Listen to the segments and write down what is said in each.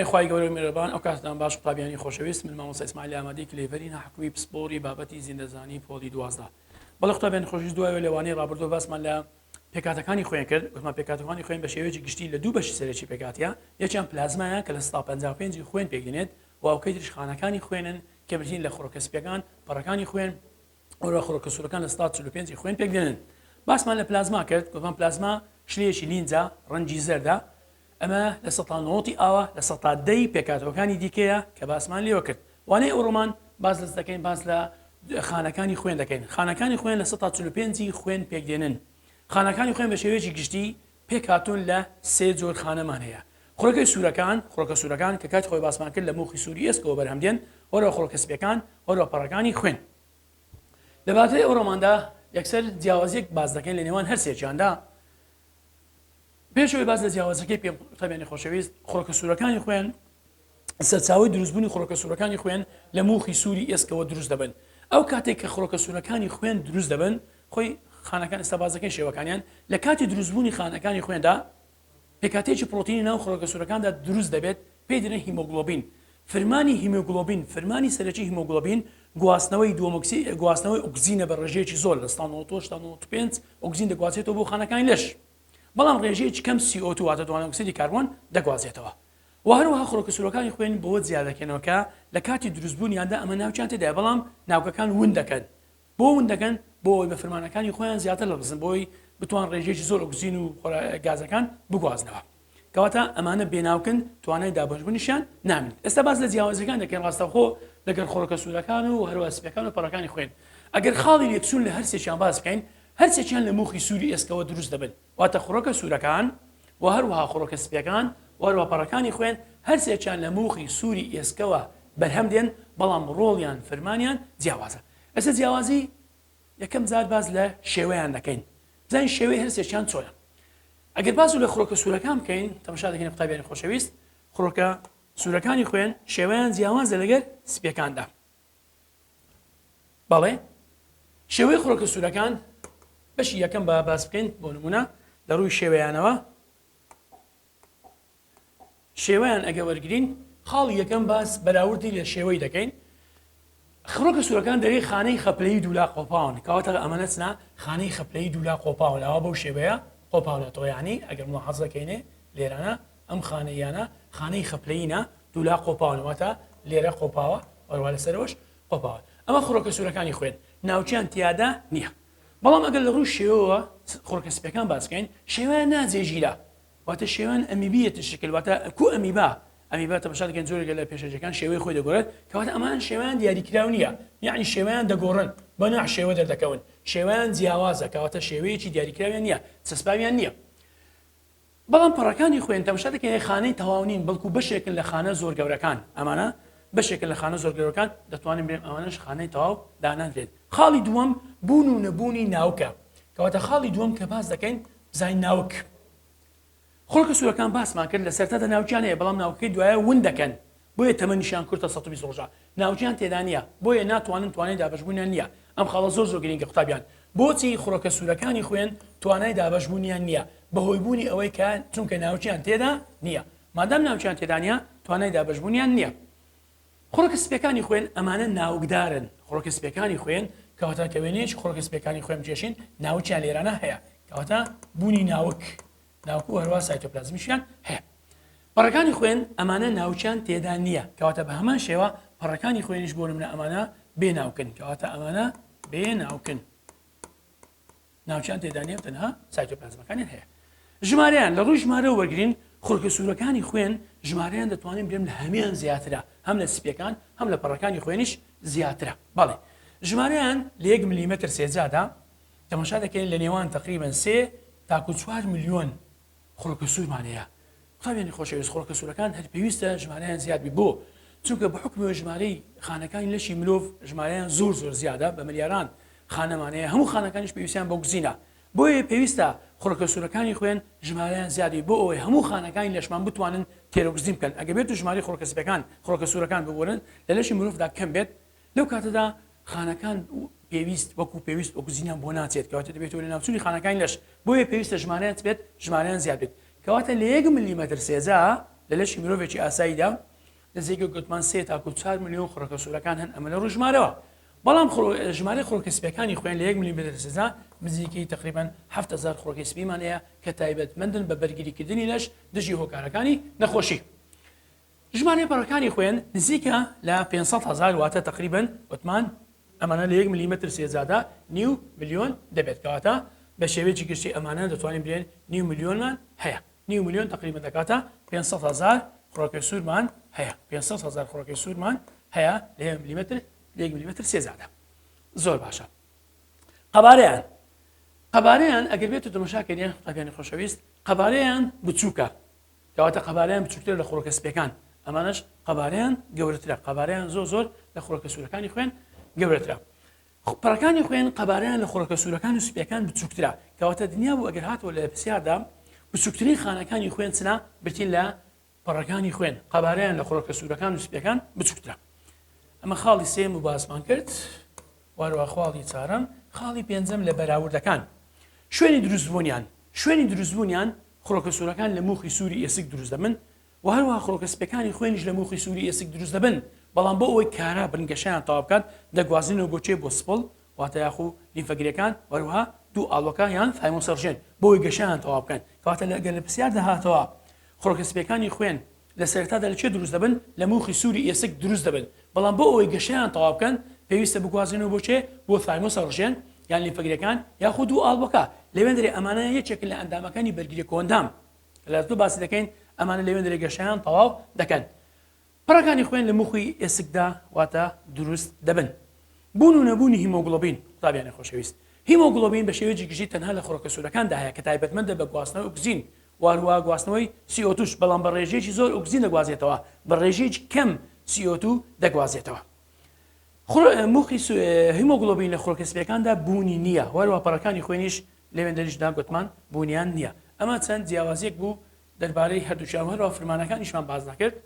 خوای گەورە و میرەبان ئەو کاتتان باش قوتابیانی خۆشەویست من مامۆستا ئیسماعیل ئامادەی کلێڤەری ناحکومی پسپۆری بابەتی زیندەزانی پۆلی 12 بەڵێ قوتابیانی خۆشەویست دوای لەوانەی ڕابردوو باسمان لە پێکاتەکانی خوێن کرد وتمان پێکاتەکانی خوێن بە شێوەیەکی گشتی لە دوو بەشی سەرەکی پێکاتە یەکیان پلازمایە کە لە 55 خوێن پێکدێنێت و ئەوکەی تریش خانەکانی خوێنن کە بریتین لە خڕۆکە سپیەکان پەڕەکانی خوێن ئەوە خڕۆکە سوورەکان لە 45 خوێن پێک دێنن. باسمان لە پلازما کرد، گوتمان پلازما شلەیەکی لینجە، ڕەنگی زەردە، ئەمە لە سەتا نۆتی ئاوە، لە سەتا دەی پێکهاتەوەکانی دیکەیە کە باسمان لێوە کرد. وانەی ئەوڕۆمان باس لە دەکەین باس لە خانەکانی خوێن دەکەین. خانەکانی خوێن لە سەتا 45 خوێن پێک دێنن. خانەکانی خوێن بە شێوەیەکی گشتی پێکهاتوون لە سێ جۆر خانەمان هەیە. خڕۆکەی سوورەکان، خڕۆکە سوورەکان کە کاتی خۆی باسمان کرد لە مۆخی سووری ئێسکەوە بەرهەم دێن، هەروەها خڕۆکە سپیەکان، هەروەها پەڕەکانی خوێن. لە بابەتەکەی ئەوڕۆماندا یەکسەر جیاوازیەک باس دەکەین لە نێوان هەر سێکیاندا. پێش ئەوەی باس لە جیاوازەکەی بکەین قوتابیانی خۆشەویست، خڕۆکە سوورەکانی خوێن سەرچاوەی دروستبوونی خڕۆکە سوورەکانی خوێن لە موخی سووری ئێسکەوە دروست دەبن. ئەو کاتێک کە خڕۆکە سوورەکانی خوێن دروست دەبن، خۆی خانەکان ئێستا باس دەکەین شێوەکانیان، لە کاتی دروستبوونی خانەکانی خوێندا پێکهاتەیەکی پڕۆتینی ناو خڕۆکە سوورەکاندا دروست دەبێت پێی دەڵێن هیمۆگڵۆبین. فرمانی هیمۆگڵۆبین، فرمانی سەرەکی هیمۆگڵۆبین گواستنەوەی دووەمۆکسی گواستنەوەی ئۆکسجینە بە ڕێژەیەکی زۆر لە 98 تا 95 ئۆکسجین دەگوازێتەوە بۆ خانەکانی لەش. بەڵام ڕێژەیەکی کەم CO2 واتە دوانۆکسیدی کاربۆن دەگوازێتەوە. وە هەروەها خڕۆکە سوورەکانی خوێن بەوە جیا دەکەنەوە کە لە کاتی دروستبوونیاندا ئەمە ناوکیان تێدایە بەڵام ناوکەکان ون دەکەن. بۆ ون دەکەن؟ بۆ ئەوەی بە فرمانەکانی خۆیان زیاتر لەبزن بۆ ئەوەی بتوان ڕێژەیەکی زۆر ئۆکسجین و گازەکان بگوازنەوە. کەواتە ئەمانە بێناوکن توانای دابەشبوونیشیان نامێنێت. ئێستا باس لە جیاوازیەکان دەکەین ڕاستەوخۆ لەگەڵ خڕۆکە سوورەکان و هەروەها سپیەکان و پەڕەکانی خوێن. ئەگەر خاڵی لێکچوون لە هەرسێکیان باس بکەین هەرسێکیان لە موخی سووری ئێسکەوە دروست دەبن. واتە خڕۆکە سوورەکان و هەروەها خڕۆکە سپیەکان و هەروەها پەڕەکانی خوێن هەرسێکیان لە موخی سووری ئێسکەوە بەرهەم دێن، بەڵام ڕۆڵیان فرمانیان جیاوازە. ئێستا جیاوازی یەکەم جار باس لە شێوەیان دەکەین بزانین شێوەی هەرسێکیان چۆنە. ئەگەر باس لە خڕۆکە سوورەکان بکەین تەماشا دەکەین قوتابیانی خۆشەویست خڕۆکە سوورەکانی خوێن شێوەیان جیاوازە لەگەر سپیەکاندا. بەڵێ شێوەی خڕۆکە سوورەکان بەشی یەکەم با باس بکەین بۆ نمونە لە ڕووی شێوەیانەوە شێوەیان ئەگە وەرگین خاڵی یەکەم باس بەراوردی لە شێوەی دەکەین خڕۆکە سوورەکان دەرێ خانەی خەپلەی دوولا قۆپاون کەواتە ئەمە نەچنا خانەی خەپلەی دوولا قۆپاون ئەوە بەو شێوەیە قۆپاونەتەوە یعنی ئەگەر ملاحەزەکەینێ لێرانە ئەم خانەیانە خانەی خەپلەیینە دوولا قۆپاون واتە لێرە قۆپاوە وەروە لەسەرەوەش قۆپاوە ئەمە خڕۆکە سوورەکانی خوێن ناوچیان تیادا نییە بەڵام ئەگەر لە ڕووی شێوەوە خڕۆکە سپیەکان باس بکەین شێوەیان ناجێگیرە واتە شێوەیان ئەمیبیەتە شکل واتە کو ئەمیبا ئەمیبا تەماشا دەکەن جۆرێکە لە پێشەجەکان شێوەی خۆی دەگۆڕێت کەواتە ئەمان شێوەیان دیاریکراو نییە یعنی شێوەیان دەگۆڕن بە ناع شێوە دەردەکەون شێوەیان جیاوازە کەواتە شێوەیەکی دیاریکراویان نییە چەسپاویان نییە بەڵام پەڕەکانی خوێن تەماشا دەکەین خانەی تەواو نین بەڵکو بەشێکن لە خانە زۆر گەورەکان ئەمانە بەشێکن لە خانە زۆر گەورەکان دەتوانین بڵێم ئەمانەش خانەی تەواو دانانرێت خاڵی دووەم بوون و نەبوونی ناوکە کەواتە خاڵی دووەم کە باس دەکەین بزانین ناوک خڕۆکە سوورەکان باسمان کرد لە سەرتادا ناوکیان هەیە بەڵام ناوکەکەی دوایە ون دەکەن بۆیە تەمەنیشیان کورتە 120 ڕۆژە ناوکیان تێدا نییە بۆیە ناتوانن توانای دابەشبوونیان نییە ئەم خاڵە زۆر زۆر گرینگە قوتابیان بۆچی خڕۆکە سوورەکانی خوێن توانای دابەشبوونیان نییە بەهۆی بوونی ئەوەی کە چونکە ناوکیان تێدا نییە مادام ناوکیان تێدا نییە توانای دابەشبوونیان نییە خڕۆکە سپیەکانی خوێن ئەمانە ناوکدارن خڕۆکە سپیەکانی خوێن کەواتە کە وێنەیەکی خڕۆکە سپیەکانی خوێن بکێشین ناوکیان لێرانە هەیە کەواتە بوونی ناوک ناوک و هەروە سایتۆپلازمیشیان هەیە پەڕەکانی خوێن ئەمانە ناوکیان تێدا نییە کەواتە بە هەمان شێوە پەڕەکانی خوێنیش بۆ نمونە ئەمانە بێ ناوکن کەواتە ئەمانە بێ ناوکن ناوکیان تێدا نییە تەنها سایتۆپلازمەکانیان هەیە ژمارەیان لە ڕووی ژمارە وەرگین خڕۆکە سوورەکانی خوێن ژمارەیان دەتوانین بێم لە هەمیان زیاترە هەم لە سپیەکان هەم لە پەڕەکانی خوێنیش زیاترە بەڵێ ژمارەیان لە یەک ملیمەتر سێجادا تەماشا دەکەین لە نێوان تقریبا سێ تاکو 4 میلیۆن خڕۆکە سوورمان هەیە. قوتابیانی خۆشەویست خڕۆکە سوورەکان هەر پێویستە ژمارەیان زیاد بی بۆ؟ چونکە بە حوکمەوە ژمارەی خانەکانی لەشی مرۆڤ ژمارەیان زۆر زۆر زیادە بە ملیاران خانەمان هەیە هەموو خانەکانیش پێویستیان بە ئۆکسجینە بۆیە پێویستە خڕۆکە سوورەکانی خوێن ژمارەیان زیاد بی بۆ ئەوەی هەموو خانەکانی لەشمان بتوانن تێرۆکسجین بکەن ئەگەر بێت و ژمارەی خڕۆکە سپیەکان خڕۆکە سوورەکان ببورن لە لەشی مرۆڤدا کەم بێت لەو کاتەدا خانەکان پێویست وەکو پێویست ئۆکسجینیان بۆ ناچێت کەواتە دەبێتەوە لەناوچوونی خانەکانی لەش بۆیە پێویستە ژمارەیان چ بێت ژمارەیان زیاد بێت کەواتە لە یەک ملیمەتر سێجا لە لەشی مرۆڤێکی ئاساییدا نزیکە گوتمان سێ تاکو 4 ملیۆن خڕۆکە سوورەکان هەن، ئەمە لە ڕووی ژمارەوە. بەڵام ژمارەی خڕۆکە سپیەکانی خوێن لە یەک ملیمەتر سزا نزیکەی تقریبا 7000 خڕۆکەی سپیمان هەیە کە تایبەتمەندن بە بەرگریکردنی لەش دژی هۆکارەکانی نەخۆشی. ژمارەی پەڕەکانی خوێن نزیکە لە 500 هەزار، واتە تقریبا وتمان ئەمانە لە یەک ملیمەتر سێجادا نیو ملیۆن دەبێت، کەواتە بە شێوەیەکی گشتی ئەمانە دەتوانین بلێن نیو ملیۆنمان هەیە. نیو ملیۆن تقریبا دەکاتە 500 هەزار خڕۆکەی سوورمان هەیە، 500 هەزار خڕۆکەی سوورمان هەیە لە یەک ملیمەتر لە یەک ملیمەتر سێجادا. زۆر باشە. قەبارەیان قەبارەیان ئەگەر بێت و تەماشاکەین قوتابیانی خۆشەویست، قەبارەیان بچووکە، کەواتە قەبارەیان بچووکترە لە خڕۆکە سپیەکان، ئەمانەش قەبارەیان گەورەترە، قەبارەیان زۆر زۆر لە خڕۆکە سوورەکانی خوێن گەورەترە. پەڕەکانی خوێن قەبارەیان لە خڕۆکە سوورەکان و سپیەکان بچووکترە، کەواتە دنیا بوو ئەگەر هاتەوە لە پرسیاردا بچووکترین خانەکانی خوێن چنە، بریتین لە پەڕەکانی خوێن، قەبارەیان لە خڕۆکە سوورەکان و سپیەکان بچووکترە. ئەمە خاڵی سێم و باسمان کرد، واروا خاڵی چوارەم، خاڵی پێنجەم لە بەراوردەکان. شوێنی دروستبوونیان شوێنی دروستبوونیان خڕۆکە سوورەکان لە موخی سووری ئێسک دروست دەبن و هەروەها خڕۆکە سپیەکانی خوێنیش لە موخی سووری ئێسک دروست دەبن، بەڵام بۆ ئەوەی کارا بن گەشەیان تەواو بکات دەگوازرێنەوە بۆ کێ؟ بۆ سپڵ واتە یاخو لیمفەگرێکان و هەروەها دوو ئاڵۆکە یان ثایمۆسەڕژێن بۆ ئەوەی گەشەیان تەواو بکەن. کەواتە ئەگەر لە پرسیاردا هاتەوە خڕۆکە سپیەکانی خوێن لە سەرەتادا لە کوێ دروست دەبن؟ لە موخی سووری ئێسک دروست دەبن، بەڵام بۆ ئەوەی گەشەیان تەواو بکەن پێویستە بگوازرێنەوە بۆ کێ؟ بۆ ثایمۆسەڕژێن یان لیمفەگرێکان یاخود دوو ئاڵۆکە. لەوێندەرێ ئەمانە یەکێکن لە ئەندامەکانی بەرگری کۆئەندام. لە دوو باسی دەکەین ئەمانە لەوێندەرێ گەشەیان تەواو دەکەن. پەڕەکانی خوێن لە موخی ئێسکدا واتە دروست دەبن. بوون و نەبوونی هیمۆگڵۆبین، قوتابیانی خۆشەویست، هیمۆگڵۆبین بە شێوەیەکی گشتی تەنها لە خڕۆکە سوورەکاندا هەیە کە تایبەتمەندە بە گواستنەوەی ئۆکسجین و هەروەها گواستنەوەی CO2 ش، بەڵام بە ڕێژەیەکی زۆر ئۆکسجین دەگوازێتەوە، بە ڕێژەیەکی کەم CO2 دەگوازێتەوە. موخی هیمۆگڵۆبین لە خڕۆکە سپییەکاندا بوونی نییە و هەروەها پەڕەکانی خوێنیش لەوێندەریشدا گوتمان بوونیان نییە. ئەمە چەند جیاوازییەک بوو دەربارەی هەردووکیان و هەروەها فرمانەکانیشمان باس نەکرد.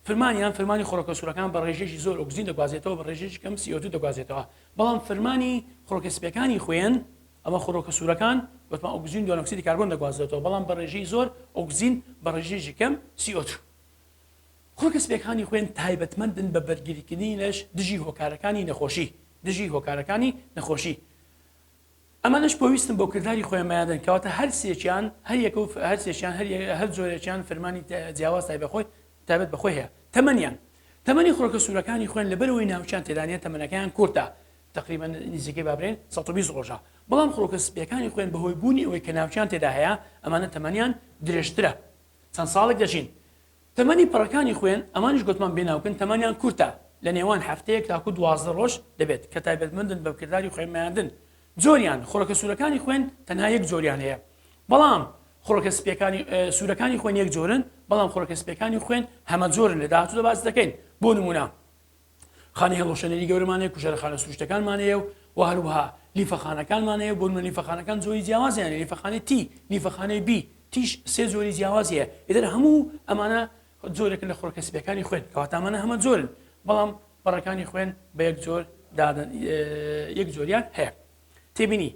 فرمانیان فرمانی خڕۆکە سوورەکان بە ڕێژەیەکی زۆر ئۆکسجین دەگوازێتەوە، بە ڕێژەیەکی کەم CO2 دەگوازێتەوە، بەڵام فرمانی خڕۆکە سپییەکانی خوێن، ئەمە خڕۆکە سوورەکان گوتمان ئۆکسجین دوانۆکسیدی کاربۆن دەگوازێتەوە، بەڵام بە ڕێژەی زۆر ئۆکسجین، بە ڕێژەیەکی کەم CO2. خڕۆکە سپییەکانی خوێن تایبەتمەندن بە بەرگریکردنی لەش دژی هۆکارەکانی نەخۆشی دژی هۆکارەکانی نەخۆشی. ئەمانەش پێویستن بۆ کرداری خۆیانمایاندن، کەواتە هەر سێکیان هەر یەکە و هەر سێکیان هەر هەر جۆرێکیان فرمانی جیاواز تایبەت خۆی تایبەت بە خۆی هەیە. تەمەنیان تەمەنی خڕۆکە سوورەکانی خوێن لەبەرئەوەی ناوکیان تێدا نییە تەمەنەکەیان کورتە تقریبا نزیکەی با بڵێین 120 ڕۆژە، بەڵام خڕۆکە سپییەکانی خوێن بەهۆی بوونی ئەوەی کە ناوکیان تێدا هەیە ئەمانە تەمەنیان درێژترە چەند ساڵێک دەژین. تەمەنی پەڕەکانی خوێن، ئەمانیش گۆتمان بێ ناوکن، تەمەنیان کورتە، لە نێوان هەفتەیەک تاکو 12 ڕۆژ دەبێت، کە تایبەتمەندن بە کرداری خوێن مەیاندن. جۆریان، خڕۆکە سوورەکانی خوێن تەنها یەک جۆریان هەیە، بەڵام خڕۆکە سپیەکانی سوورەکانی خوێن یەک جۆرن، بەڵام خڕۆکە سپیەکانی خوێن هەمە جۆرن، لە داهاتوودا باس دەکەین. بۆ نموونە خانەی هەڵوەشێنەری گەورەمان هەیە، کوژەرە خانە سروشتەکانمان هەیە و هەروەها لیمفەخانەکانمان هەیە. بۆ نموونە لیمفەخانەکان جۆری جیاوازیان هەیە، لیمفەخانەی T، لیمفەخانەی B، T ش سێ جۆری جیاوازی هەیە. ئیتر هەموو ئەمانە جۆرێکن لە خڕۆکە سپیەکانی خوێن، کەواتە ئەمانە هەمە جۆرن، بەڵام پەڕەکانی خوێن بە یەک جۆر دادەن، یەک جۆریان هەیە. تێبینی،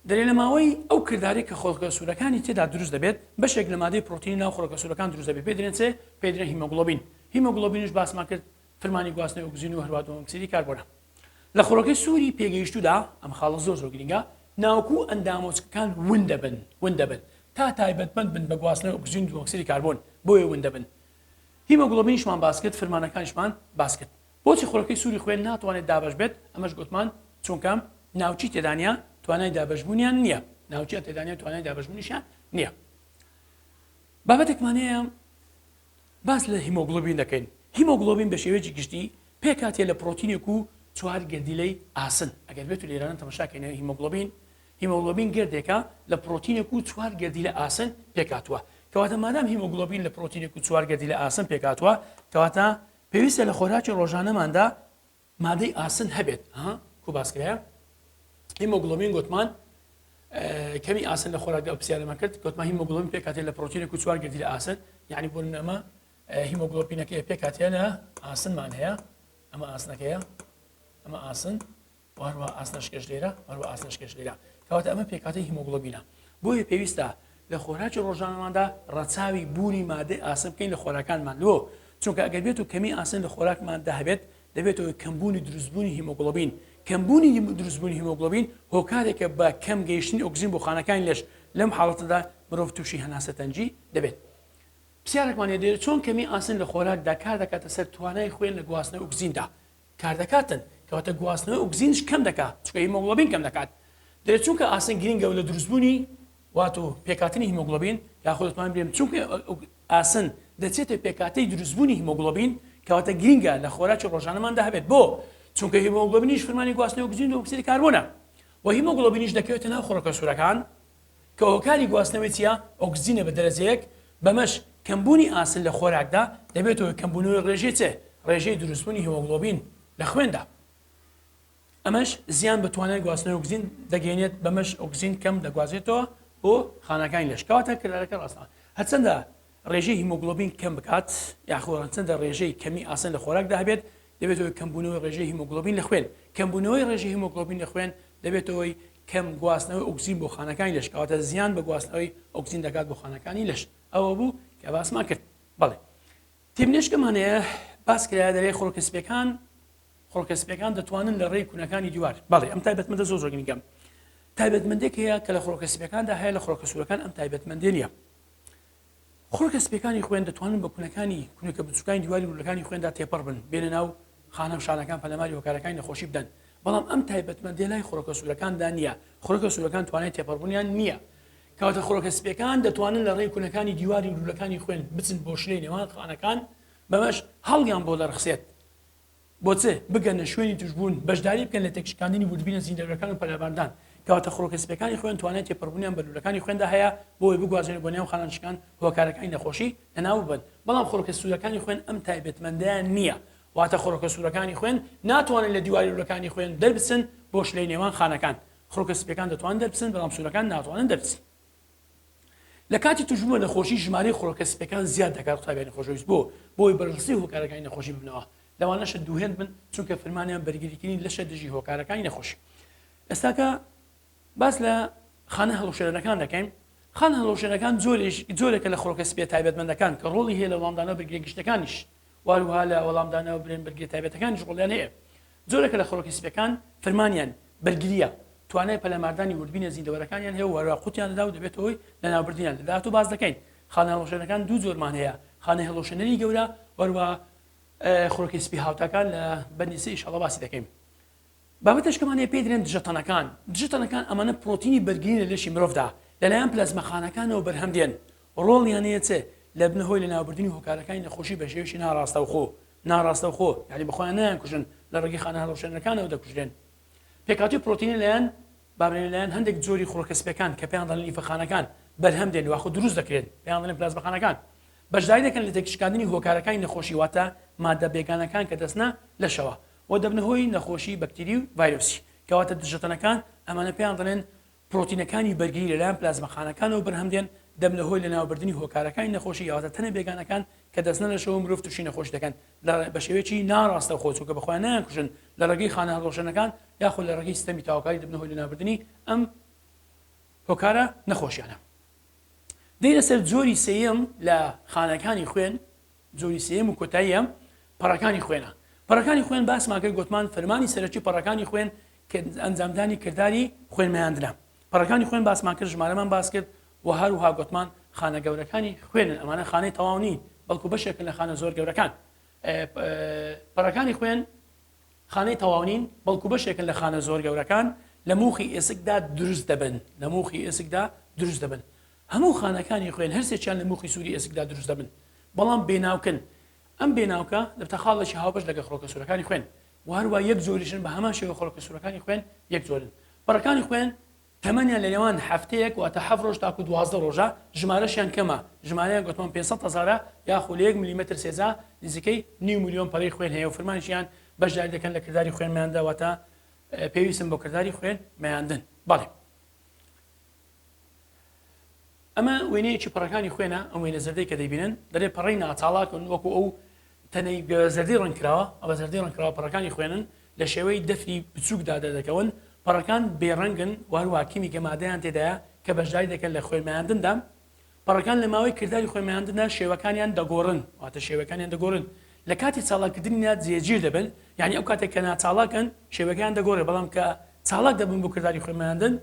دەرێ لە ماوەی ئەو کردارەی کە خڕۆکە سوورەکانی تێدا دروست دەبێت، بەشێک لە مادەی پرۆتینی ناو خڕۆکە سوورەکان دروست دەبێت، پێی دەرێن چێ؟ پێی دەرێن هیمۆگڵۆبین. هیمۆگڵۆبینیش باسمان کرد فرمانی گواستنەوەی ئۆکسجین و هەروەها دوانۆکسیدی کاربۆنە. لە خڕۆکەی سووری پێگەیشتوودا، ئەم خاڵە زۆر زۆر گرینگە، ناوک و ئەندامۆچکەکان ون دەبن، ون دەبن، تا تایبەتمەند بن بە گواستنەوەی ئۆکسجین و دوانۆکسیدی کاربۆن، بۆیە ون دەبن. هیمۆگڵۆبینیشمان باس کرد، فرمانەکانیشمان باس کرد. بۆچی خڕۆکەی سووری خوێن ناتوانێت دابەش بێت؟ ئەمەش گوتمان چونکە ناوکی تێدا نییە، توانای دابەشبوونیان نییە. ناوکیان تێدا نییە، توانای دابەشبوونیشیان نییە. بابەتێکمان هەیە باس لە هیمۆگڵۆبین دەکەین. هیمۆگڵۆبین بە شێوەیەکی گشتی پێکهاتیە لە پرۆتینێک و چوار گەردیلەی ئاسن. ئەگەر بێت و لێرانە تەماشا کەین هیمۆگڵۆبین، هیمۆگڵۆبین گەردێکە لە پرۆتینێک و چوار گەردیلە ئاسن پێکهاتووە. کەواتە مادام هیمۆگڵۆبین لە پرۆتینێک و چوار گەردیلە ئاسن پێکهاتووە، کەواتە پێویستە لە خۆراکی ڕۆژانەماندا مادەی ئاسن هەبێت. ها کو باس کرایە هیمۆگڵۆبین گوتمان کەمی ئاسن لە خۆراکدا ئەو پرسیارەمان کرد گوتمان هیمۆگڵۆبین پێکهاتێت لە پرۆتینێک و چوار گەردیلە ئاسن، یعنی بۆ نمونە ئەمە هیمۆگڵۆبینەکەی پێکهاتەیە لە ئاسنمان هەیە، ئەمە ئاسنەکەیە، ئەمە ئاسن و هەروە ئاسنەشکەش لێرە، هەروە ئاسنەشکەش لێرە، کەواتە ئەمە پێکهاتەی هیمۆگڵۆبینە. بۆیە پێویستە لە خۆراکی ڕۆژانەماندا ڕەچاوی بوونی مادەی ئاسن بکەین لە خۆراکانمان لۆ چونکە ئەگەر بێت و کەمی ئاسن لە خۆراکماندا هەبێت دەبێتە هۆی کەمبوونی دروستبوونی هیمۆگڵۆبین، کەمبوونی دروستبوونی هیمۆگڵۆبین هۆکارێکە بە کەم گەیشتنی ئۆکسجین بۆ خانەکانی لەش، لەم حاڵەتەدا مرۆڤ تووشی هەناسەتەنگی دەبێت. پرسیارێکمان هەیە دەێت چۆن کەمی ئاسن لە خۆراکدا کار دەکاتە سەر توانای خوێن لە گواستنەوەی ئۆکسجیندا کار دەکاتن کەواتە گواستنەوەی ئۆکسجینش کەم دەکات چونکە هیمۆگڵۆبین کەم دەکات دەێت چونکە ئاسن گرنگە لە دروستبوونی واتۆ پێکهاتنی هیمۆگڵۆبین یاخود دەتوانین بڵێم چونکە ئاسن دەچێتە پێکهاتەی دروستبوونی هیمۆگڵۆبین کەواتە گرینگە لە خۆراکی ڕۆژانەماندا هەبێت بۆ چونکە هیمۆگڵۆبینیش فرمانی گواستنەوەی ئۆکسجین و ئۆکسیدی کاربۆنە و هیمۆگڵۆبینیش دەکەوێتە ناو خڕۆکە سوورەکان کە هۆکاری گواستنەوەی چییە ئۆکسجینە بە دەرەجەیەک بەمەش کەمبوونی ئاسن لە خۆراکدا دەبێتەوە کەمبوونەوەی ڕێژەی چ ڕێژەی دروستبوونی هیمۆگڵۆبین لە خوێندا ئەمەش زیان بە توانای گواستنەوەی ئۆکسجین دەگەیەنێت، بەمەش ئۆکسجین کەم دەگوازێتەوە بۆ خانەکانی لەش. کەواتە کردارەکە ڕاستە. هەرچەندە ڕێژەی هیمۆگڵۆبین کەم بکات یاخۆ هەرچەندە ڕێژەی کەمی ئاسن لە خۆراکدا هەبێت، دەبێتە هۆی کەمبوونەوەی ڕێژەی هیمۆگڵۆبین لە خوێن. کەمبوونەوەی ڕێژەی هیمۆگڵۆبین لە خوێن دەبێتە هۆی کەم گواستنەوەی ئۆکسجین بۆ خانەکانی لەش، کەواتە زیان بە گواستنەوەی ئۆکسجین دەکات بۆ خانەکانی لەش. ئەوە بوو کە باسمان کرد. بەڵێ. تێبینیشکەمان هەیە باس کرایە دەرێ خڕۆکە سپیەکان خڕۆکە سپیەکان دەتوانن لە ڕێی کونەکانی دیوار بەڵێ ئەم تایبەتمەندە زۆر زۆر گرنگە تایبەتمەندێک هەیە کە لە خڕۆکە سپیەکاندا هەیە لە خڕۆکە سوورەکان ئەم تایبەتمەندێ نییە خڕۆکە سپیەکانی خوێن دەتوانن بە کونەکانی کونەکە بچووکانی دیواری لولەکانی خوێندا تێپەڕ بن بێنە ناو خانە و شانەکان پەلەماری هۆکارەکانی نەخۆشی بدەن بەڵام ئەم تایبەتمەندێ لای خڕۆکە سوورەکاندا نییە خڕۆکە سوورەکان توانای تێپەڕبوونیان نییە کەواتە خڕۆکە سپیەکان دەتوانن لە ڕێی کونەکانی دیواری لولەکانی خوێن بچن بۆ شلەی نێوان خانەکان بەمەش هەڵیان بۆ دەڕەخسێت بۆ چ؟ بگەنە شوێنی توشبوون، بەشداری بکەن لە تێکشکاندنی وردبینە زیندەوەرەکان و پەلاماردان. کەواتە خڕۆکە سپیەکانی خوێن توانای تێپەڕبوونیان بە لوولەکانی خوێندا هەیە بۆ ئەوەی بگوازرێن بۆ نێو خانەنشکان هۆکارەکانی نەخۆشی لەناو ببەن. بەڵام خڕۆکە سوورەکانی خوێن ئەم تایبەتمەندەیان نییە. واتە خڕۆکە سوورەکانی خوێن ناتوانن لە دیواری لوولەکانی خوێن دەربچن بۆ شلەی نێوان خانەکان. خڕۆکە سپیەکان دەتوانن دەربچن بەڵام سوورەکان ناتوانن دەربچن. لە کاتی توشبوون بە نەخۆشی ژمارەی خڕۆکە سپیەکان زیاد دەکات قوتابیانی خۆشەویست بۆ؟ بۆی بەرڕسی هۆکارەکانی نەخۆشی ببنەوە لەوانەشە دووهێند بن چونکە فرمانیان بەرگریکردنی لەشە دژی هۆکارەکانی نەخۆشی ئێستاکە باس لە خانە هەڵوشێنەکان دەکەین خانە هەڵوشێنەکان جۆرێکە لە خڕۆکە سپیە تایبەتمەندەکان کە ڕۆڵی هەیە لە وەڵامدانەوە بەرگریە گشتەکانیش واروها لە وەڵامدانەوە برێن بەرگریە تایبەتەکانیش ڕۆڵیان هەیە جۆرێکە لە خڕۆکە سپیەکان فرمانیان بەرگریە توانای پەلاماردانی وردبینە زیندەوەرەکانیان هەیە و هەروەها قوتیان دەدا و دەبێتە هۆی لەناوبردنیان. لە داهاتوو باس دەکەین. خانە هەڵوەشێنەکان دوو جۆرمان هەیە، خانەی هەڵوەشێنەری گەورە و هەروەها خڕۆکی سپی هاوتاکان لە بەندی سێ ئیشەڵا باسی دەکەین. بابەتێکمان هەیە پێی دەرێن دژەتەنەکان. دژەتەنەکان ئەمانە پرۆتینی بەرگرین لە لەشی مرۆڤدا لەلایەن پلازمەخانەکانەوە بەرهەم دێن. ڕۆڵیان هەیە چ لە بنە هۆی لەناوبردنی هۆکارەکانی نەخۆشی بە شێوەیەکی ناڕاستەوخۆ. ناڕاستەوخۆ یانی بەخۆیان نایانکوژن لە ڕێگەی خانە هەڵوەشێنەرەکانەوە دەکوژرێن. پێکهاتووی پرۆتینی لەلایەن بابرێن لەلایەن هەندێک جۆری خڕۆکە سپیەکان کە پێیان دەڵێن لیفەخانەکان بەرهەم دێن یاخود دروست دەکرێن پێیان دەڵێن پلازمەخانەکان بەشداری دەکەن لە تێکشکاندنی هۆکارەکانی نەخۆشی واتە مادە بێگانەکان کە دەچنە لەشەوە و دەبنە هۆی نەخۆشی بەکتیری و ڤایرۆسی کەواتە دژەتەنەکان ئەمانە پێیان دەڵێن پرۆتینەکانی بەرگری لەلایەن پلازمەخانەکانەوە بەرهەم دێن، دەبنە هۆی لەناوبردنی هۆکارەکانی نەخۆشی یاواتە تەنە بێگانەکان کە دەچنە لەشەوە مرۆڤ تووشی نەخۆشی دەکەن لە بە شێوەیەکی ناڕاستەوخۆ چونکە بە خۆیان نایانکوژن لە ڕێگەی خانە هەڵوەشێنەکان یاخود لە ڕێگەی سیستەمی تاوکاری دەبنە هۆی لەناوبردنی ئەم هۆکارە نەخۆشیانە. دێینە سەر جۆری سێیەم لە خانەکانی خوێن جۆری سێیەم و کۆتاییە پەڕەکانی خوێنە. پەڕەکانی خوێن باسمان کرد گۆتمان فەرمانی سەرەکی پەڕەکانی خوێن ئەنجامدانی کرداری خوێن مەیاندنە. پەڕەکانی خوێن باسمان کرد ژمارەمان باس کرد و هەروها گۆتمان خانە گەورەکانی خوێنن ئەمانە خانەی تەواو نین بەڵکو بەشێکن لە خانە زۆر گەورەکان. پەڕەکانی خوێن خانەی تەواو نین بەڵکو بەشێکن لە خانە زۆر گەورەکان لە موخی ئێسکدا دروست دەبن لە موخی ئێسکدا دروست دەبن. هەموو خانەکانی خوێن هەرسێکیان لە موخی سووری ئێسکدا دروست دەبن، بەڵام بێناوکن. ئەم بێناوکە دەبتە خاڵێکی هاوبەش لەگەڵ خڕۆکە سوورەکانی خوێن و هەروا یەک جۆریشن بە هەمان شێوە خڕۆکە سوورەکانی خوێن یەک جۆرن. پەڕەکانی خوێن تەمەنیان لە نێوان هەفتەیەک واتە حەفت ڕۆژ تاکوو 12 ڕۆژە، ژمارەشیان کەمە، ژمارەیان گوتمان 500 هەزارە یاخو لە یەک ملیمەتر سێجا نزیکەی نیو ملیۆن پەڕەی خوێن هەیە و فرمانیشیان بەشداری دەکەن لە کرداری خوێن مەیاندا واتە پێویستن بۆ کرداری خوێن مەیاندن. بەڵێ. ئەمە وێنەیەکی پەڕەکانی خوێنە، ئەم وێنە زەردەی کە دەیبینن دەلێ پەڕەی ناچاڵاکن وەکو ئەو تەنەی بە زەردی ڕەنگ کراوە، بە زەردی ڕەنگ کراوە پەڕەکانی خوێنن لە شێوەی دەفری بچووکدا دەردەکەون، پەڕەکان بێ ڕەنگن و هەروەها کیمیکە مادەیان تێدایە کە بەشداری دەکەن لە خوێن مەیاندندا. پەڕەکان لە ماوەی کرداری خۆیمەیاندندا شێوەکانیان دەگۆڕن، واتە شێوەکانیان دەگۆڕن. لە کاتی چاڵاککردنیدا جێگیر دەبن، یانی ئەو کاتێک کە ناچاڵاکن شێوەکەیان دەگۆڕێ، بەڵام کە چاڵاک دەبن بۆ کرداری خۆیمەیاندن،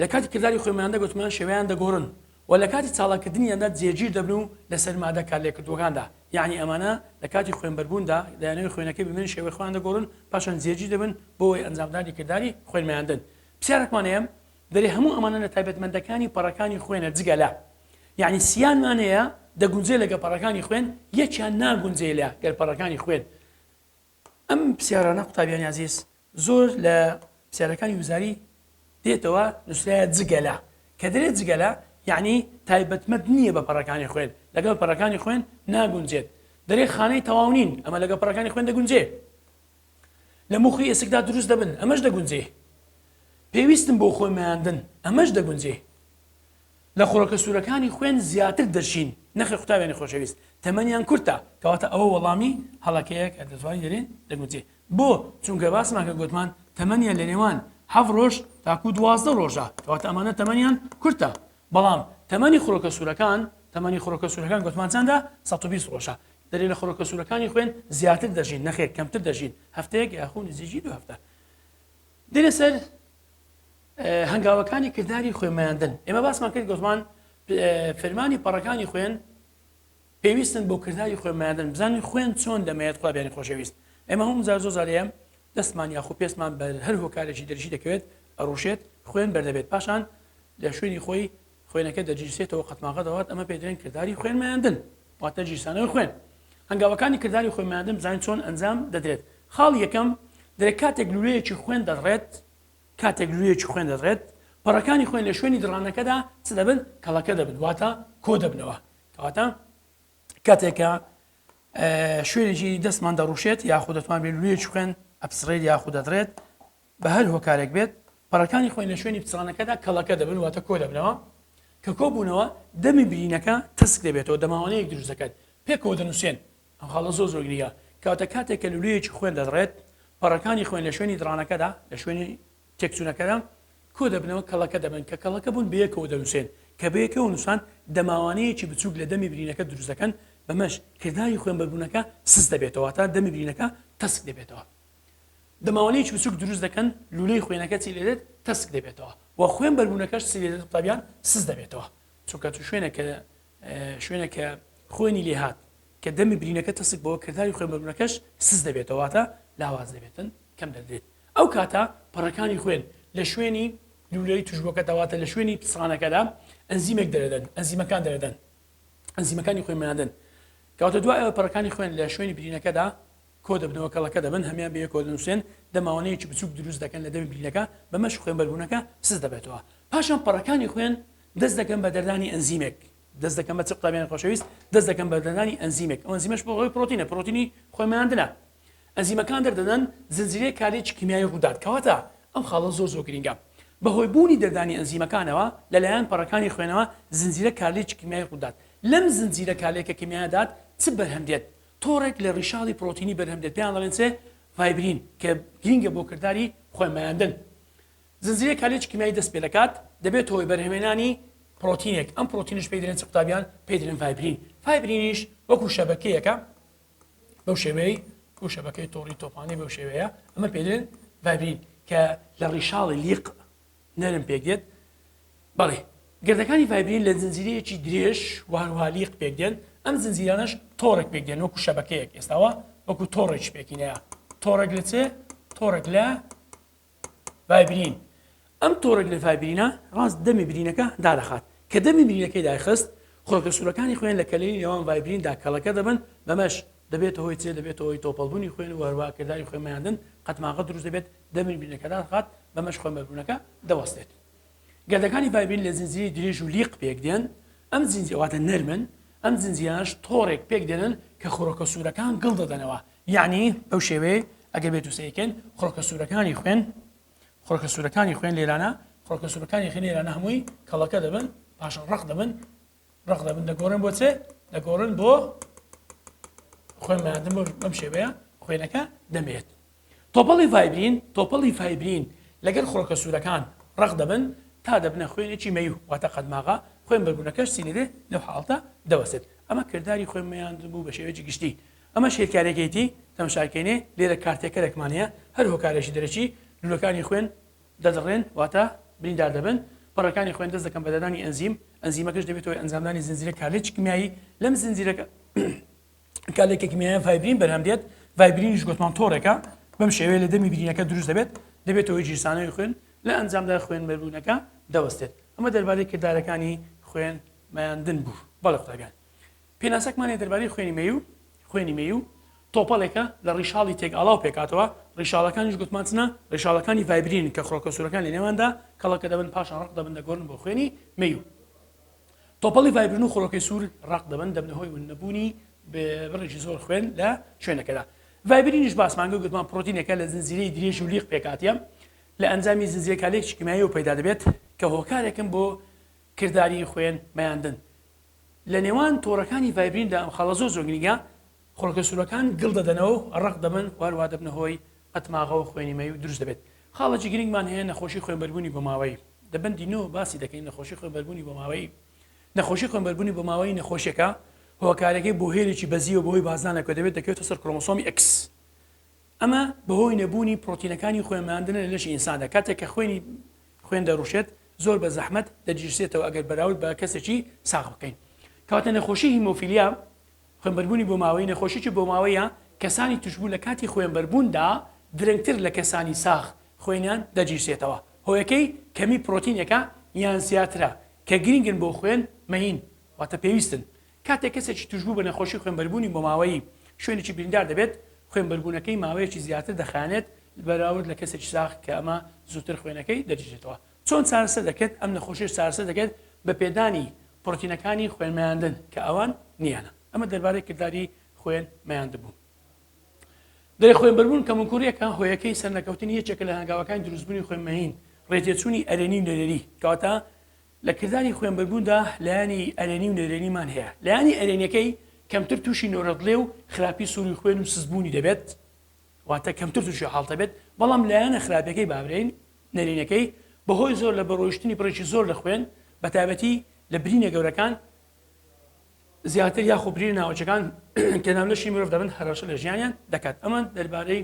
لە کاتی کرداری خۆیمەیاندە گوتمان شێوەیان دەگۆڕن و لە کاتی چاڵاککردنیاندا جێگیر دەبن و لەسەر مادە کارلێکردووەکاندا، یانی ئەمانە لە کاتی خوێنبەربووندا دەیانەوێت خوێنەکەی بمێنن شێوەی خۆیان دەگۆڕن پاشان جێگیر دەبن بۆ ئەوەی ئەنجامدانی کرداری خوێنمەیاندن. پرسیارێکمان هەیە دەرێ هەموو ئەمانە لە تایبەتمەندەکانی پەڕەکانی خوێنە جگە لە یعنی سیانمان هەیە دەگونجێ لەگە پەڕەکانی خوێن یەکیان ناگونجێ لە گەر پەڕەکانی خوێن. ئەم پرسیارانە قوتابیانی ئازیز زۆر لە پرسیارەکانی وزاری دێتەوە نووسرایە جگە لە کە دەرێ جگە لە یعنی تایبەتمەند نییە بە پەڕەکانی خوێن لەگەڵ پەڕەکانی خوێن ناگونجێت دەرێ خانەی تەواو نین ئەمە لەگەڵ پەڕەکانی خوێن دەگونجێ لە موخی ئێسکدا دروست دەبن ئەمەش دەگونجێ پێویستن بۆ خۆی مەیاندن ئەمەش دەگونجێ لە خڕۆکە سوورەکانی خوێن زیاتر دەژین نەخێر قوتابیانی خۆشەویست تەمەنیان کورتە کەواتە ئەوە وەڵامی هەڵەکەیە کە دەتوانین دەرێن دەگونجێ بۆ چونکە باسمان کە گوتمان تەمەنیان لە نێوان هەفت ڕۆژ تاکو 12 ڕۆژە کەواتە ئەمانە تەمەنیان کورتە بەڵام تەمەنی خڕۆکە سوورەکان تەمەنی خڕۆکە سوورەکان گوتمان چەندە 120 ڕۆژە دەرێ لە خڕۆکە سوورەکانی خوێن زیاتر دەژین نەخێر کەمتر دەژین هەفتەیەک یاخو نزیکی دو هەفتە دێنە سەر هەنگاوەکانی کرداری خوێنمەیاندن ئێمە باسمان کرد گوتمان فرمانی پەڕەکانی خوێن پێویستن بۆ کرداری خوێنمەیاندن بزانین خوێن چۆن دەمەیەت قوتابیانی خۆشەویست ئێمە هەموو جار زۆر جارەیە دەستمان یاخو پێستمان بەر هەر هۆکارێکی دەرژی دەکەوێت ئەڕوشێت خوێن بەردەبێت پاشان لە شوێنی خۆی خوێنەکە دەگیرسێتەوە قەتماغە دەوات ئەمە پێدرێن کرداری خوێنمەیاندن واتە گیرسانەوەی خوێن هەنگاوەکانی کرداری خوێنمەیاندن بزانین چۆن ئەنجام دەدرێت خاڵ یەکەم دەرێت کاتێک لولەیەکی خوێن دەڕێت کاتێک لولەیەکی خوێن دەدڕێت، پەڕەکانی خوێن لە شوێنی دڕانەکەدا چ دەبن؟ کەڵەکە دەبن، واتە کۆ دەبنەوە. کەواتە کاتێک کە شوێنێکی دەستمان دەڕوشێت یاخود دەتوان بێت لولەیەکی خوێن ئەپسڕێت یاخود دەدڕێت بە هەر هۆکارێک بێت پەڕەکانی خوێن لە شوێنی پچڕانەکەدا کەڵەکە دەبن واتە کۆ دەبنەوە کە کۆبوونەوە دەمی برینەکە تەسک دەبێتەوە دەماوانەیەک دروست دەکات پێکەوە دەنووسێن ئەم خاڵە زۆر زۆر گرنگە کەواتە کاتێک کە لولەیەکی خوێن دەدڕێت پەڕەکانی خوێن لە شوێنی دڕانەکەدا لە شوێنی تێکچوونەکەدا کۆ دەبنەوە کەڵەکە دەبن کە کەڵەکە بوون بەیەکەوە دەنووسێن کە بەیەکەوە نووسان دەماوانەیەکی بچووک لە دەمی برینەکە دروست دەکەن بەمەش کرداری خوێنبەربوونەکە سست دەبێتەوە تا دەمی برینەکە تەسک دەبێتەوە دەماوانەیەکی بچووک دروست دەکەن لولەی خوێنەکە چی لێدێت تەسک دەبێتەوە و خوێن بەربوونەکەش چی لێدێت قوتابیان سست دەبێتەوە چونکە تو شوێنێک کە شوێنێک کە خوێنی لێهات کە دەمی برینەکە تەسک بەوە کرداری خوێنبەربوونەکەش سست دەبێتەوە واتە لاواز دەبێتن کەم دەردێت ئەو کاتە پەڕەکانی خوێن لە شوێنی لولەی توشبووەکەدا واتە لە شوێنی پچڕانەکەدا ئەنزیمێک دەردەن ئەنزیمەکان دەردەن ئەنزیمەکانی خوێنمەیاندن کەواتە دوای ئەوە پەڕەکانی خوێن لە شوێنی برینەکەدا کۆ دەبنەوە کەڵەکە دەبن هەمان بەیەکەوە دەنووسێن دەماوانەیەکی بچووک دروست دەکەن لە دەمی برینەکە بەمەش خوێنبەربوونەکە سست دەبێتەوە پاشان پەڕەکانی خوێن دەست دەکەن بە دەردانی ئەنزیمێک دەست دەکەن بە چ قوتابیانی خۆشەویست دەست دەکەن بە دەردانی ئەنزیمێک ئەو ئەنزیمەش بۆ هۆی پرۆتینە پرۆتینی خۆیماندنە ئەنزیمەکان دەردەدەن زنجیرەی کارێکی کیمیایی ڕوودات کەواتە ئەم خاڵە زۆر زۆر گرنگە بەهۆی بوونی دەردانی ئەنزیمەکانەوە لەلایەن پەڕەکانی خوێنەوە زنجیرە کارلێکی کیمیایی ڕوودات لەم زنجیرە کارلێکە کیمیایەدات چ بەرهەم دێت تۆڕێک لە ڕیشاڵی پرۆتینی بەرهەم دێت پێیان دەڵێن چێ فایبرین کە گرنگە بۆ کرداری خۆیمایاندن زنجیرەی کارلێکی کیمیایی دەست پێدەکات، دەبێتە هۆی بەرهەمهێنانی پرۆتینێک، ئەم پرۆتینەش پێی دەلێن چ قوتابیان؟ پێی دەلێن فایبرین. فایبرینیش وەکو شەبەکەیەکە بەو شێوەیەی وەکو شەبەکەی تۆڕی تۆپانی بەو شێوەیە، ئەمە پێی دەلێن فایبرین کە لە ڕیشاڵی لیق نەرم پێک دێت. بەڵێ گردەکانی فایبرین لە زنجیرەیەکی درێژ و هەروەها لیق پێک دێن، ئەم زنجیرانەش تۆڕێک پێک دێن وەکو شەبەکەیەک ئێستاوە وەکو تۆڕێکی پێکینەیە. تۆڕێک لە چێ؟ تۆڕێک لە ڤایبرین، ئەم تۆڕێک لە ڤایبرینە ڕاست دەمی برینەکە دادەخات، کە دەمی برینەکەی داخست خڕۆکە سوورەکانی خوێن لە کەلێنی نێوان ڤایبریندا کەڵەکە دەبن، بەمەش دەبێتە هۆی چێ دەبێتە هۆی تۆپەڵبوونی خوێن و هەروەها کرداری خوێنمەیاندن قەتماغە دروست دەبێت دەمی برینەکە دادەخات بەمەش خوێنبەربوونەکە دەوەستێت. گەردەکانی ڤایبرین لە زنجیرەی درێژ و لیق پێکدێن، ئەم زنجیرە واتە نەرمن، ئەم زنجیرانەش تۆڕێک پێکدێنن کە خڕۆکە سوورەکان گڵ دەدەنەوە، یەعنی بەو شێوەیەی ئەگەر بێت و سەیرکەین خڕۆکە سوورەکانی خوێن خڕۆکە سوورەکانی خوێن لێرانە خڕۆکە سوورەکانی خوێن لێرانە هەمووی کەڵەکە دەبن پاشان ڕەق دەبن ڕەق دەبن دەگۆڕن بۆ چێ دەگۆڕن بۆ خوێن مادن بۆ بەم شێوەیە خوێنەکە دەمێت تۆپەڵی فایبرین تۆپەڵی فایبرین لەگەل خڕۆکە سوورەکان ڕەق دەبن تا دەبنە خوێنێکی مەیو واتە قەدماغە. خوێن بەربوونەکەش چی لێدێ لەو حاڵەتە دەوەستێت. ئەمە کرداری خوێن مەیاندن بوو بە شێوەیەکی گشتی. ئەمەش هێلکاریەکەیەتی تەماشاکەینێ لێرە کارتێکەرێکمان هەیە هەر هۆکارێکی دەرەکی لولەکانی خوێن دەدڕێن واتە بریندار دەبن پەڕەکانی خوێن دەست دەکەن بە دەردانی ئەنزیم ئەنزیمەکەش دەبێتە هۆی ئەنجامدانی زنجیرە کارلێکی کیمیایی لەم زنجیرە کارلێکە کیمیایە فایبرین بەرهەم دێت فایبرینیش گوتمان تۆڕێکە بەم شێوەیە لە دەمی برینەکە دروست دەبێت دەبێتە هۆی گیرسانەوەی خوێن لە ئەنجامدا خوێن بەربوونەکە دەوەستێت ئەمە دەربارەی کردارەکانی خوێن مەیاندن بوو بەڵێ قوتابیان پێناسەکمان هەیە دەربارەی خوێنی مەیوو، خوێنی مەیوو تۆپەڵێکە لە ڕیشاڵی تێکئاڵاو پێکهاتووە، ڕیشاڵەکانیش گوتمان چنە؟ ڕیشاڵەکانی ڤایبرینن کە خڕۆکە سوورەکان لە نێواندا کەڵەکە دەبن پاشان ڕەق دەبن دەگۆڕن بۆ خوێنی مەیوو. تۆپەڵی ڤایبرین و خڕۆکەی سوور ڕەق دەبن دەبنە هۆی ون نەبوونی بڕێکی زۆر خوێن لە شوێنەکەدا. ڤایبرینیش باسمان کرد گوتمان پرۆتینێکە لە زنجیرەی درێژ و لیق پێکهاتیە لە ئەنجامی زنجیرە کارلێکی کیمیاییەوە پەیدا دەبێت کە هۆکارێکن بۆ کرداری خوێن مەیاندن. لە نێوان تۆڕەکانی ڤایبریندا ئەم خاڵە زۆر زۆر گرنگە، خڕۆکە سوورەکان گڵ دەدەنەوە و ڕەق دەبن و هەروەها دەبنە هۆی قەتماغە و خوێنی مەیوو دروست دەبێت. خاڵێکی گرنگمان هەیە نەخۆشی خوێنبەربوونی بۆماوەیی. لە بەندی نۆ باسی دەکەین نەخۆشی خوێنبەربوونی بۆماوەیی. نەخۆشی خوێنبەربوونی بۆماوەیی نەخۆشیەکە هۆکارەکەی بۆهێلێکی بەزیوە بەهۆی بازدانێکەوە دەبێت دەکەوێتە سەر کرۆمۆسۆمی X. ئەمە بەهۆی نەبوونی پرۆتینەکانی خوێنماندنە لە لەشی ئینساندا کاتێک کە خوێنی خوێن دەڕوشێت زۆر بە زەحمەت دەگیرسێتەوە ئەگەر بەراورد بە کەسێکی ساغ بکەین. کەواتە نەخۆشی هیمۆفیلیا، خوێنبەربوونی بۆماوەیی، نەخۆشیی بۆماوەیە کەسانی توشبوو لە کاتی خوێنبەربووندا درەنگتر لە کەسانی ساغ خوێنیان دەگیرسێتەوە. هۆیەکەی کەمی پرۆتینێکە یان زیاترە کە گرینگن بۆ خوێن مەیین واتە پێویستن. کاتێک کەسێکی توشبوو بە نەخۆشی خوێنبەربوونی بۆماوەیی شوێنێکی بریندار دەبێت، خوێنبەربوونەکەی ماوەیەکی زیاتر دەخایەنێت بەراورد لە کەسێکی ساغ کە ئەمە زووتر خوێنەکەی دەرژێتەوە. چۆن چارەسەر دەکرێت؟ ئەم نەخۆشیەش چارەسەر دەکرێت بە پێدانی پڕۆتینەکانی خوێنمەیاندن کە ئەوان نییانە. ئەمە دەربارەی کرداری خوێن مەیاندن بوو. دەرێ خوێنبەربوون کەموکوڕیەکە هۆیەکەی سەرنەکەوتنی یەکێکە لە هەنگاوەکانی دروستبوونی خوێنمەیین، ڕێتێچوونی ئەرێنی و نەرێنی. کەواتە لە کرداری خوێنبەربووندا لایەنی ئەرێنی و نەرێنیمان هەیە. لایەنی ئەرێنیەکەی کەمتر تووشی نۆرەدڵێ و خراپی سوڕی خوێن و سستبوونی دەبێت، واتە کەمتر تووشی حاڵ دەبێت، بەڵام لایەنە خراپەکەی با برێین نەرێنیەکەی بەهۆی زۆر لە بەڕۆیشتنی بڕێکی زۆر لە خوێن بەتایبەتی لە برینە گەورەکان زیاتر یاخۆ برینە ناوچەکان کە ناو لەشی مرۆڤ دەبن هەڕەشە لە ژیانیان دەکات. ئەمە دەربارەی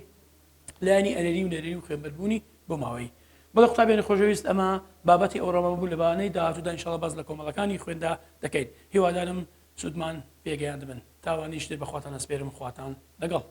لایەنی ئەرێنی و نەرێنی و خوێنبەربوونی بۆ ماوەیی. بەڵێ قوتابیانی خۆشەویست ئەمە بابەتی ئەوڕۆمان بوو لە بانەی داهاتوودا ان شاء اللە باس لە کۆمەڵەکانی خوێندا دەکەین هیوادارم سوودمان پێگەیاندبن تاوانیش تر بەخواتان ئەسپێرم خواتان لەگەڵ.